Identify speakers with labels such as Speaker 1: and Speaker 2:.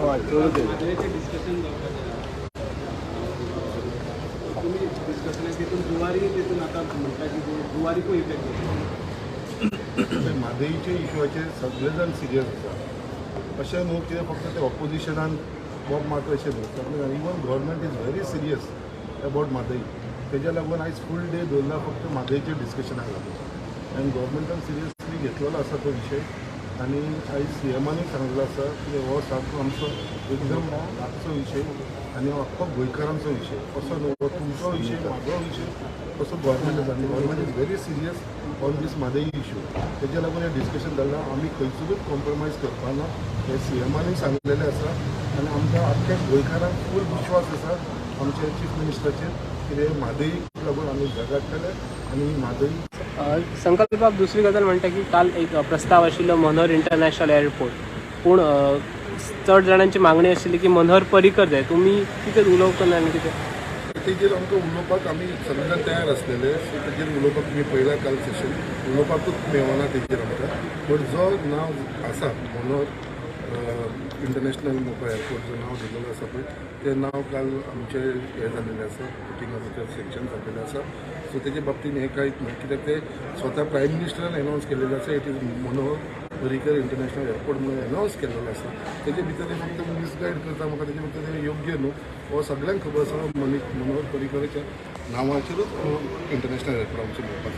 Speaker 1: म्हादयचें डिस्कशन जावपाचें आहा. तुमी डिस्कशनाक तितून जुवारी तितून आतां म्हणटा की जुवारीकूय इफेक्ट जाता.
Speaker 2: म्हादईच्या इशूचेर सगळे जाण सिरियस आसा. अशें न्हू कितें फक्त ते ऑपोजिशनान बोब मारता अशें न्हू, सगळे जाण, even government is very serious about Mhadei. तेज्या लागून आयज फूल डे दवरला फक्त म्हादईच्या डिस्कशनाक लागून. आनी गव्हर्मेंटान सिरियसली घेतलेलो आसा तो विशय. आनी आयज सीएमानूय सांगलेलो आसा की हो सारको आमचो एकदम लागचो विशय आनी हो आख्खो गोंयकारांचो विशय असो न्हू, हो तुमचो विशय, म्हाजो विशय असो गव्हर्मेंट आसा. आनी government is very serious on this Mhadei issue. तेज्या लागून हें डिस्कशन जालां. आमी खंयसरूच कॉम्प्रोमायज करपाना हें सीएमानूय सांगलेलें आसा. आनी आमकां आख्ख्या गोंयकारांक फूल विश्वास आसा आमच्या चीफ मिनिस्टराचेर कितें म्हादईक लागून आमी झगडटले आनी ही म्हादई.
Speaker 3: संकल्प, दुसरी गजाल म्हणटा की काल एक प्रस्ताव आशिल्लो मनोहर इंटरनॅशनल एअरपोर्ट, पूण चड जाणांची मागणी आशिल्ली की मनोहर पर्रीकर जाय. तुमी कितें उलोवंक ना आनी कितें?
Speaker 2: तेजेर आमकां उलोवपाक आमी सगळे जाण तयार आसलेले. सो तेजेर उलोवपाक तुमी पळयला काल सेशन, उलोवपाकूच मेळना तेजेर आमकां. बट जो नांव आसा मनोहर इंटरनॅशनल मोपा एअरपोर्ट जो नांव दिलेलो आसा पळय, तें नांव काल आमचें हें जालेलें आसा, मिटिंगा भितर सँक्शन जाल्लेलें आसा. सो तेजे बाबतीन हें कांयच ना, कित्याक ते स्वता प्रायम मिनिस्टरान एनावन्स केलेलें आसा, it is Manohar Parrikar international airport म्हणून एनावन्स केलेलो आसा. तेजे भितर ते फक्त मिसगायड करता, म्हाका तेजे भितर तें योग्य न्हू. हो सगळ्यांक खबर आसा, मनोहर पर्रीकराच्या नांवाचेरूच इंटरनॅशनल एअरपोर्ट आमचें मेळपाचो.